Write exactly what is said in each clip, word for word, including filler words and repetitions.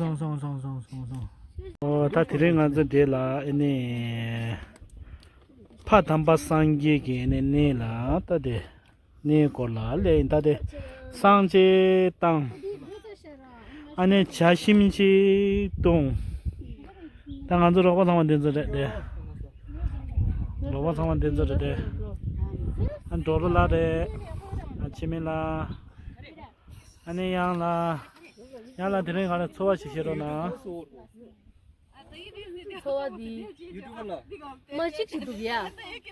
སོང་སོང་སོང་སོང་སོང་། ཨོ་ད་དེ་རིང་ང་ཚོ་འདི་ལ་ཨེ་ནི་ཕ་དམ་པ་སངས་རྒྱས་ཀྱི་ཨེ་ནི་གནས་ལ་ད་དེ་གནས་སྐོར་ལ་སླེབས་ཡིན། ད་དེ་བསང་ཅིག་བཏང་། ཨ་ནི་ཇ་ཞིམ་ཅིག་བཏུང་། ད་ང་ཚོ་རོགས་པ་ཚང་མ་འདི་ཚོ་རེད་དེ། རོགས་པ་ཚང་མ་འདི་ཚོ་རེད་དེ། ཨ་འགྲོ་རུ་ལ་རེད། ཨ་འཆི་མེད་ལ། ཨ་ནི་ཡང་ལ། ཡང་ལ་དེ་རིང་ག་ལ་འཚོ་བ་ཞིག་བྱེད་རོགས་གནང་། འཚོ་བ་འདི། མ་གཅིག་ཞིག་འདུག་ཡ།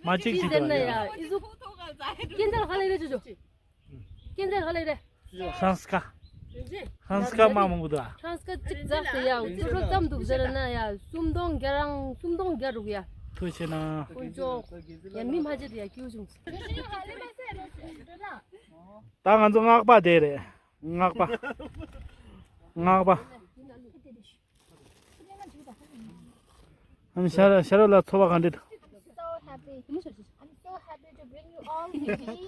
མ་གཅིག་ཅིག་ཟེར་ན་འདུག་ཡ། ཨི་ཟུག་ཀན་ཚལ་ཧ་ལས་རེད་ཅོ་ཅོ། ཀན་ཚལ་ཧ་ལས་རེད། ཧྲང་སི་ཀ། ཧྲང་སི་ཀ་མ་མང་པོ་འདུག་ཨ། ཧྲང་སི་ཀ་གཅིག་འཛག་ཟེར་ཡ། ཚུར་ལོག་ཙམ་འདུག་ཟེར་ན་ཡ། སུམ་སྟོང་བརྒྱ་རང་སུམ་སྟོང་བརྒྱ་རུག་ཡ། ཐུགས་ཆེ་ན། དཀོན་མཆོག་ཡ་མི་མ་བརྗེད་ཡ་སྐྱིད་པོ་བྱུང་། ད་ང་ཚོ་སྔགས་པ་དེ་རེད། སྔགས་པ། སྔགས་པ། ཨ་ནི་ཤ་ར་ཤ་ར་ལ་ཚོར་བ་ག་འདྲ་འདུག So happy. I'm so happy to bring you all with me. And you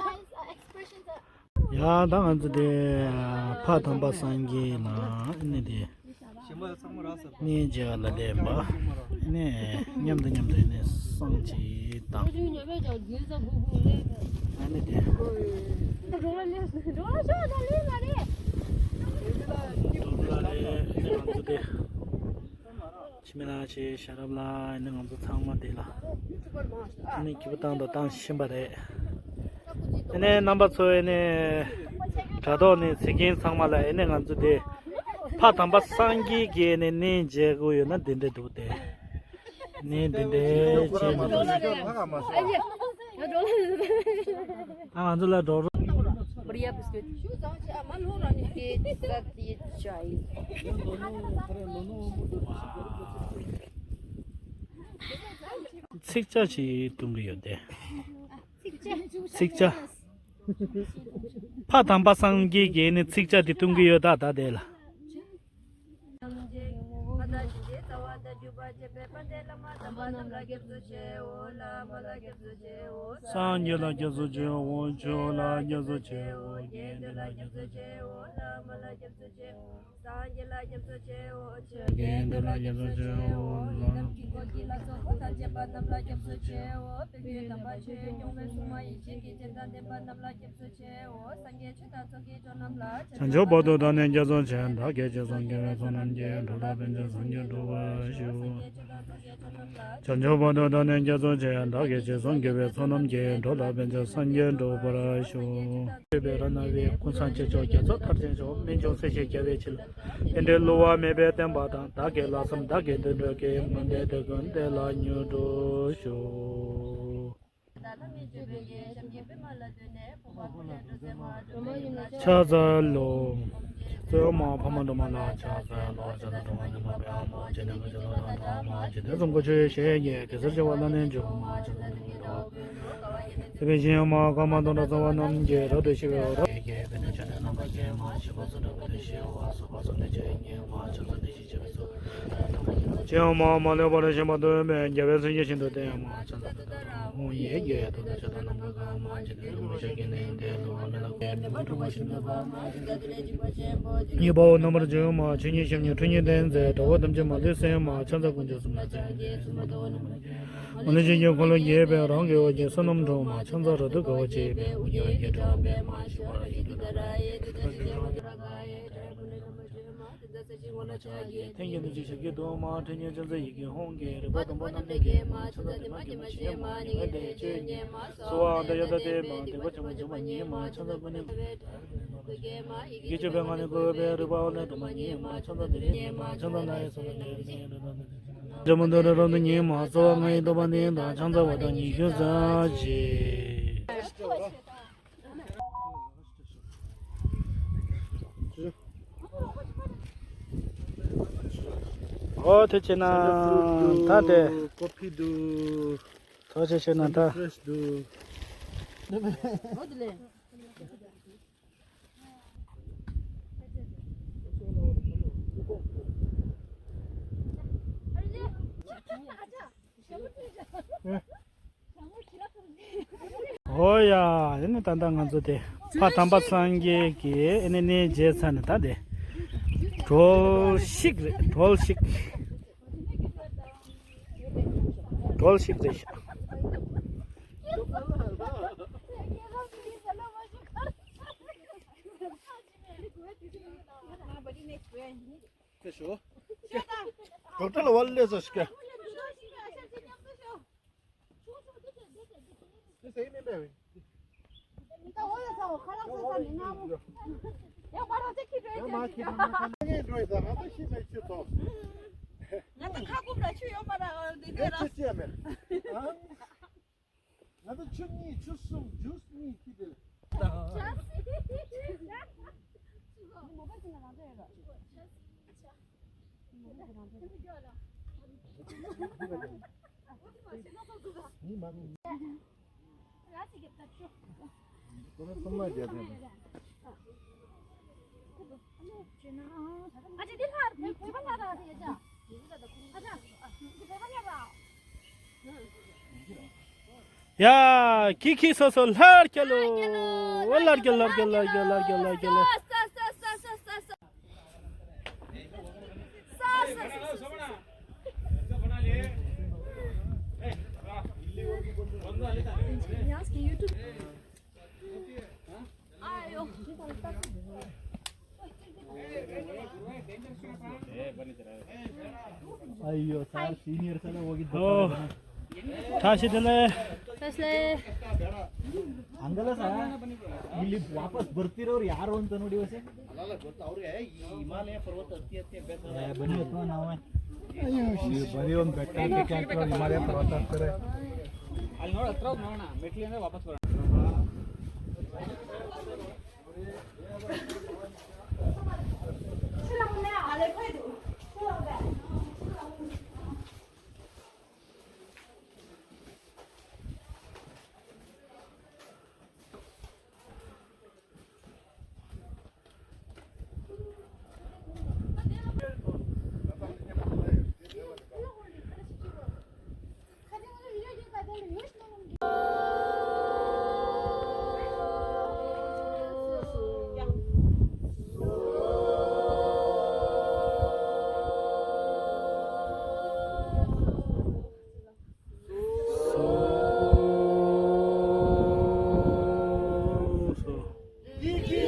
guys' uh, expressions are ཡ་ད་ང་ཚོ་དེ་ཕ་དམ་པ་སངས་རྒྱས་ལ་ཨ་ནི་དེ་གནས་མཇལ་ལ་སླེབས་པ་ནས་མཉམ་དུ་མཉམ་དུ་ནས་བསང་ཅིག་དང་། ཨ་ནི་དེ་འགྲོ་ལ་ལས་འགྲོ་ལ་ཤོག་ད་ལས་མ་རེད། འགྲོ་ལ་ལས་ང་ཚོ་དེ། འཆི་མེད་ལགས་ཆེ་ཤ་རབ་ལགས་ཨ་ནི་ང་ཚོ་ཚང་མ་དེ་ལ་ཨ་ནི་སྐྱིད་པོ་བཏང་དང་བཏང་བཞིན་པ་རེད། ཨ་ནི་རྣམ་པ་ཚོ་ཨ་ནི་དྲ་ཐོག་ནས་གཟིགས་མཁན་ཚང་མ་ལ་ཨ་ནི་ང་ཚོ་དེ་ཕ་དམ་པ་སངས་རྒྱས་ཀྱི་ཨ་ནི་གནས་མཇལ་དགོས་ཡོད་ན་དེ་འདྲ་འདུག་སྟེ། ཨ་ནི་དེ་འདྲ་བྱས་མ་གཏོགས། ཨ་ང་ཚོ་ལ་འགྲོ་རོགས། बढ़िया बिस्किट। ཚིག་ཇ་ཞིག་བཏུང་གི་ཡོད་དེ། ཚིག་ཇ། ཕ་དམ་པ་སངས་རྒྱས་ཀྱིས་ནི་ཚིག་ཇ་དེ་བཏུང་གི་ཡོད་ད་ད་དེ་ལ། སངས་རྒྱས་ལ་སྐྱབས་སུ་མཆིའོ། ཆོས་ལ་སྐྱབས་སུ་མཆིའོ། དགེ་འདུན་ལ་སྐྱབས་སུ་མཆིའོ། སངས་རྒྱས་ལ་སྐྱབས་སུ་མཆིའོ། དགེ་འདུན་ལ་སྐྱབས་སུ་མཆིའོ། ལམ་གྱི་སྐོར་གྱི་ལ་སོགས་པ་ཐམས་ཅད་པ་རྣམས་ལ་སྐྱབས་སུ་མཆིའོ། དཔལ་ལྡན་དམ་པ་ཆོས་སྐྱོང་བའི་སྲུང་མ་ཡེ་ཤེས་ཀྱི་སྤྱན་དང་ལྡན་པ་རྣམས་ལ་སྐྱབས་སུ་མཆིའོ། སངས་རྒྱས་ཆོས་དང་ཚོགས་ཀྱི་མཆོག་རྣམས་ལ། བྱང་ཆུབ་བར་དུ་བདག་ནི་སྐྱབས་སུ་མཆི། བདག་གིས་ཆོས་སུ་འགྱུར་བའི་ཚོགས་རྣམས་ཀྱིས། འགྲོ་ལ་ཕན་ཕྱིར་སངས་རྒྱས་འགྲུབ་པར་ཤོག་བྱང་ཆུབ་བར་དུ་བདག་ནི་སྐྱབས་སུ་མཆི། བདག་གིས་ཆོས་སུ་འགྱུར་བའི་ཚོགས་རྣམས་ཀྱིས། འགྲོ་ལ་ཕན་ཕྱིར་སངས་རྒྱས་འགྲུབ་པར་ཤོག་ཆོས་པའི་ར་ན་བའི་ཀུན་བཟང་ཆེ་མཆོག་རྒྱ་མཚོ་མཐར་ཕྱིན་མཆོག་སྨན་ལྗོངས་སྲས་བཅས་རྒྱལ་བའི་ཆེད་ལ། དེ་འདྲའི་བསླུ་བ་མེད་པའི་བསྟན་པ་དང་། བདག་གི་ལྷག་བསམ་བདག་གི་དོན་འགྲུབ་ཀྱི། མུན་པའི་དུས་ཀུན་བདེ་ལ་མྱུར་འགྲོ་ཤོག་ཕྱག་འཚལ་ལོ། གཙོ་བོ་མ་འཕགས་མ་སྒྲོལ་མ་ལ་ཕྱག་འཚལ་ལོ། ཕྱག་འཚལ་སྒྲོལ་མ་མྱུར་མ་བྱོན་པའི་ཨ་མ། བྱོན་ནས་གང་བྱོན་ལོ་ལ་ཐོག་མ་བྱོན་ཏེ། གསུང་འཁོར་ཆོས་བཤད་ཉན། གེ་སར་བྱེ་བ་ལ་ནི་འཇུག་མ། ཕྱག་འཚལ་ཏུ་ནི་ཐོབ་པའི་ཞིང་ཡང་མ་ཀ་མ་དོན་དང་རྩ་བ་རྣམས་ཀྱི་རབ་ཏུ་ཞི་བའི་འོག་ཏུ། ཡེ་གེ་པད་ནི་ཆ་ལྡན་རྣམ་པར་རྒྱལ་མ། ཞི་བ་གསུམ་གྲགས་པའི་ལྷ་ཞི་བ། སོགས་པ་གསུམ་ལས་ཆོས་ཉན་མ། ཕྱག་འཚལ་ཏུ་ཞི་བྱེད་པའི་ཚོགས། ཅི་ཡང་མ་མ་ལུས་པར་ཞིང་དུ་སྟོན་པའི་རྒྱལ་བའི་སྲས་ཀྱི་ཞིང་དུ་སྟོན་མ། ཕྱག་འཚལ་ཏུ་ཏཱ་ར་ཧཱུྃ། ཡེ་གེ་ཏུཏྟཱ་ཙྪ་ཏ་ནམ་མཁའ་གང་མ་མཆིས་ཏེ། རིན་པོ་ཆེ་གི་གནས་ཏེ། ལུས་པ་མེ་ལྷ་ཀླུ་དམག་འཁྲུགས་པ་ཤིན་ཏུ་འབར་མ། ཞིང་རྟ་ཏུ་རེ་འཇིགས་པ་ཆེན་པོ། གཉིས་པ་འོད་རྣམ་པར་བྱོན་མ། ཆོས་ཉིད་ཞབས་གཉིས་ཁྲོ་གཉེར་ལྡན་མཛད། དགྲ་བོ་ཐམས་ཅད་མ་ལུས་གསོད་མ། ཕྱག་འཚལ་དཀོན་མཆོག་གསུམ་ལ་སྤྱན་འདྲེན་མ། ལུས་ཅན་གྱི་འཁོར་ལོས་དགྱེས་པའི་རང་གི་འོད་ཀྱིས་བསོད་ནམས་འགྲུབ་མ། ཕྱག་འཚལ་རབ་ཏུ་དགའ་བ་བརྗིད་པའི་དབུ་རྒྱན་གྱི་སྒྲ་འབེབས་མ། ཞི་བ་ལྷ་ཡི་གེ་ཏུཏྟཱ་ར་ཧེ། ཏུཏྟཱ་ཙྪ་ཏེ་བ་ཏུ་ར་ག་ཧེ། ཏྲཱ་ཧེ་ཀུ་ཎེ་ཀྲྀ་ཧེ། ཏུཏྟཱ་ཙྪ་ཤྲཱི་ཝཱ་ཎ་ཅ་གི་ཐལ་གྱི་སྣོད་ཀྱི་ཞབས་ཀྱི་གདུང་མ། ཁྲོ་གཉེར་ཕྱག་འཚལ་ཡི་གེ་ཧཱུྃ་གིས། རིག་པ་དང་པོ་རྣམས་ལས་སྐྱེས་མ། ཕྱག་འཚལ་དྲི་མ་མེད་མ་ཞི་མ། ཉེ་བའི་བདེ་བ་ཆོས་ཉིད་མ། གསོལ་བ་འདེབས་ཡ་ད་དེ་མ། སྡིག་པ་ཆེན་པོ་འཇོམས་པ་ཉིད་མ། ཕྱག་འཚལ་ཀུན་ནས་ཡིད་ཀྱི་སྤྱོད་པའི་ངང་ལས་བཀོད་པའི་རིག་པ་འོད་ལས་སྒྲོན་མ་ཉིད་མ། ཕྱག་འཚལ་བདེ་གཤེགས་ཉིད་མ། ཕྱག་འཚལ་རྣ་བའི་ས་བོན་ལས་སྒྲོན་མ་ཉིད་མ། གསོལ་བ་ང་ཡི་རྟོག་པ་འདི་དང་། ཕྱག་འཚལ་བ་དང་ཉི་ཤུ་རྩ་གཅིག་ཨོ་ཐུགས་ཆེ་གནང་ད་དེ། ཀོ་ཕི་འདུག་ཐུགས་ཆེ་ཆེ་གནང་ད། ཕེ་རེ་ཤི་འདུག་ཨོ་ཡ། ཨེ་ནི་ད་ལྟ་ང་ཚོ་དེ་ཕ་དམ་པ་སངས་རྒྱས་ཀྱི་ཨེ་ནི་གནས་མཇལ་ཚར་ནས་ད་དེ་གྲོལ་ཞིག་རེད། གྲོལ་ཞིག་གྲོལ་ཞིག་རེད་ཤག་ཁེ་ཤོ། ཌོག་ཊར་ལ་ཝལ་ལེ་ཟ་ཤི་ཀ། ང་ད་ཁ་སྐུམ་ལ་ཆུ་ཡོད་མ་རེད། འདི་ག་ར། ང་ཚོ་ཆུ་གཉིས་ཆུ་གསུམ་ཇུས་གཉིས་ཁྱི་དེ། ཡ། ཁྱི་ཁྱི་སོ་སོ་ལྷར་སྐྱལ་ལོ། ལྷར་སྐྱལ་ལྷར་སྐྱལ་ལྷར་སྐྱལ་ལྷར་སྐྱལ་ལྷར་སྐྱལ་ལོ། अय्यो, सार senior साला वो की ཨོ། ཐ་ཤི་དེ་ལེ། ཐ་ཤི་ལེ། अंकल साहब, ಇಲ್ಲಿ ವಾಪಸ್ ಬರ್ತಿರೋರು ಯಾರು ಅಂತ ನೋಡಿ ವಸೆ. ಅಲ್ಲಲ್ಲ, ಗೊತ್ತು ಅವ್ರಿಗೆ. ಈ ಹಿಮಾಲಯ ಪರ್ವತ ಅತಿ ಅತಿ ಅಭ್ಯಾಸ. ಏ, ಬನ್ನಿ, ಎತ್ತೋ ನಾವೇ. ನೀವು ಬರೀ ಒಂದು ಬೆಟ್ಟ ಬೆಟ್ಟ ಹತ್ಕೊಂಡು ಹಿಮಾಲಯ ಪರ್ವತ ಹತ್ತಾರೆ. ಅಲ್ಲಿ ನೋಡಿ, ಹತ್ರ ಹೋಗಿ ನೋಡೋಣ. ಮೆಟ್ಲು ಅಂದ್ರೆ ವಾಪಸ್ ಬರೋಣ.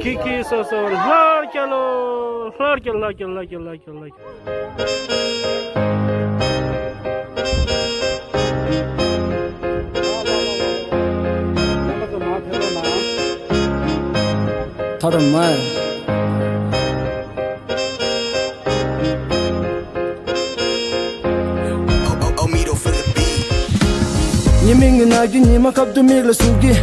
ཁྱི་ཁྱི་སོ་སོ་ལྷར་སྐྱལ་ལོ། ལྷར་སྐྱལ་ལྷར་སྐྱལ་ལྷར་སྐྱལ་ལྷར་སྐྱལ་ལྷར་སྐྱལ། ཐ་རམ་མ། ཉི་མའི་ངོས་ན་གི་ཉི་མ་ཁབ་ཏུ་མིག་ལ་ཟུག་གི།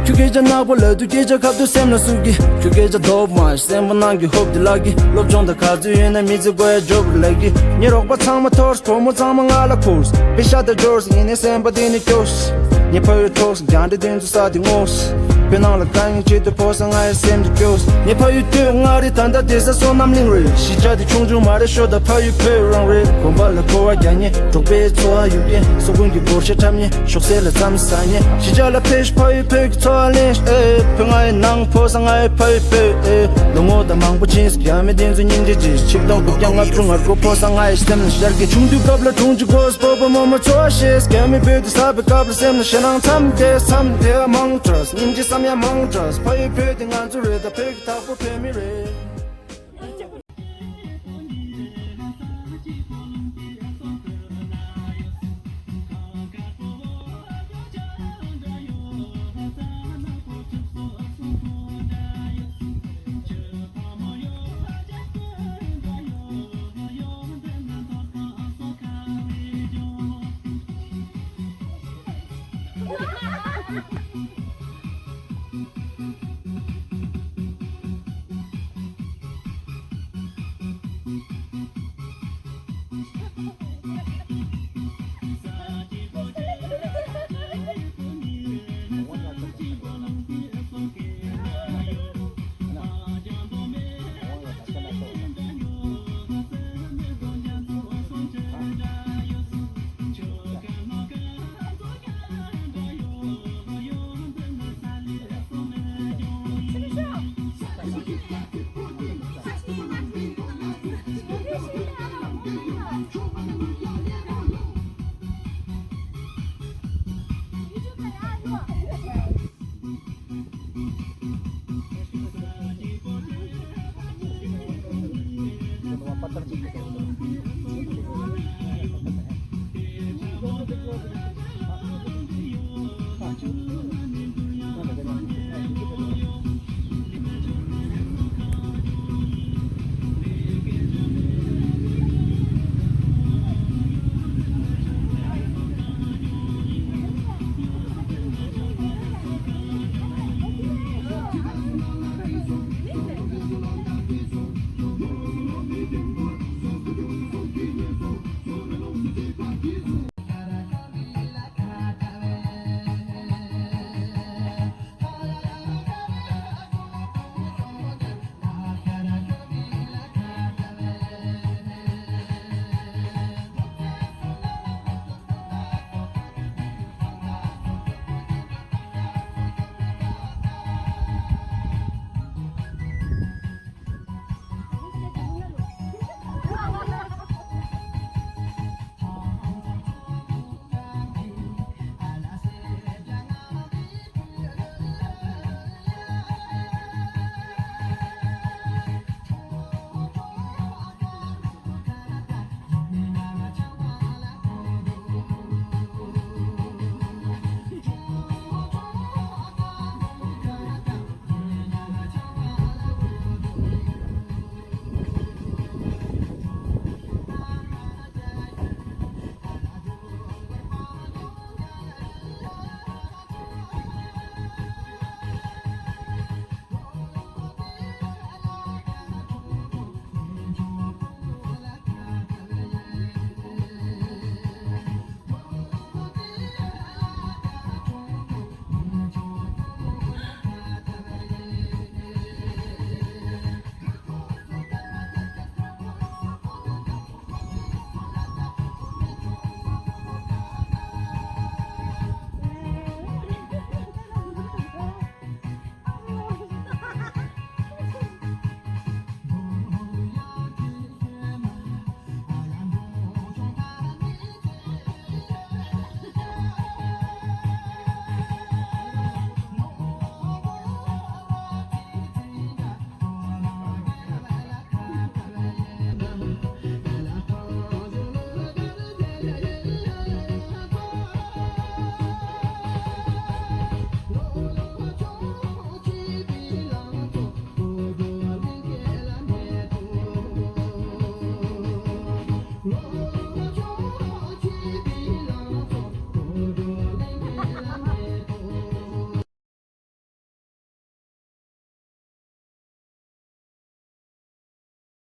ཁྱོད་སྐད་ཆ་ནག་པོ་ལབ་དུས་སྐད་ཆ་ཁབ་ཏུ་སེམས་ལ་ཟུག་གི། ཁྱོད་སྐད་ཆ་རྡོབ་མ་སེམས་པ་ནང་གི་ཧོབ་ཏེ་ལག་གི། སློབ་སྦྱོང་དང་ག་ཚོད་ཡོད་ན་མི་ཚེ་དགོས་ཡ་འཇོབ་རེ་ལག་གི། ངའི་རོགས་པ་ཚང་མ་འཐོར། བུ་མོ་ཚང་མ་ང་ལ་འཁུར། པེ་ཤ་དང་འབྱོར། ཡིན་ནའི་སེམས་པ་དེ་ནི་སྐྱོ། ངའི་ཕ་ཡུལ་འཕྲོག། རྒྱང་འདྲེ་དེ་ཚོ་ས་དེ་ངོ་། བོད་ནང་ལ་དཀའ་ངལ་ཆེད་དུ་ཕོ་ས་ང་ཡི་སེམས་དེ་སྐྱོ། ངའི་ཕ་ཡུལ་སྟོད་མངའ་རིས། ད་ལྟ་བསྡད་ས་སོ་ནམ་གླིང་རེད། གཞིས་ཆགས་དེ་ཆུང་ཆུང་མ་རེད། ཤོ་ད་ཕ་ཡུལ་བོད་རང་རེད། དགོན་པ་ལ་སྐོར་བ་རྒྱག་ཉེ། འབྲོག་པའི་འཚོ་བ་ཡུལ་རྒྱན། སོ་ཀུན་གྱི་སྒོར་གཞས་འཁྲབ་ཉེ། ཞོགས་ཟས་ལ་རྩམ་ཟ་ཉེ། གཞིས་ཆགས་ལ་ཕེབས་ཤིག་ཕ་ཡུལ་བོད་ཀྱི་འཚོ་བ་ལེན་ཤིག་ཨེ། བོད་ང་ཡི་ནང་ཕོ་ས་ང་ཡི་ཕ་ཡུལ་བོད་ཨེ། ལོ་ངོ་ད་མང་པོ་ཕྱིན་སོང་། རྒྱ་མི་དེ་ཚོ་སྙིང་རྗེ་ཆེ། ཆིག་སྟོང་དགུ་བརྒྱ་ལྔ་བཅུ་ང་དགུ་ཕོ་ས་ང་ཡི་སེམས་ལ་ཤར་གི། ཆུང་དུས་སྐབས་ལ་དྲུང་ཆེ་དགོས། སྤོ་བོ་རྨོ་མོ་འཚོ་བ་ཤེས། རྒྱ་མི་བོད་དུ་ས་བའི་སྐབས་ལ་སེམས་ལ་ཞེད་སྣང་མཚམས་བསྡད། མཚམས་བསྡད་མང་དྲགས། སྙིང་རྗེ་བསམ་ཡ་མང་དྲགས། ཕ་ཡུལ་བོད་དེ་ང་ཚོ་རེད། ད་བོད་ཀྱི་བདག་པོ་བོད་མི་རེད།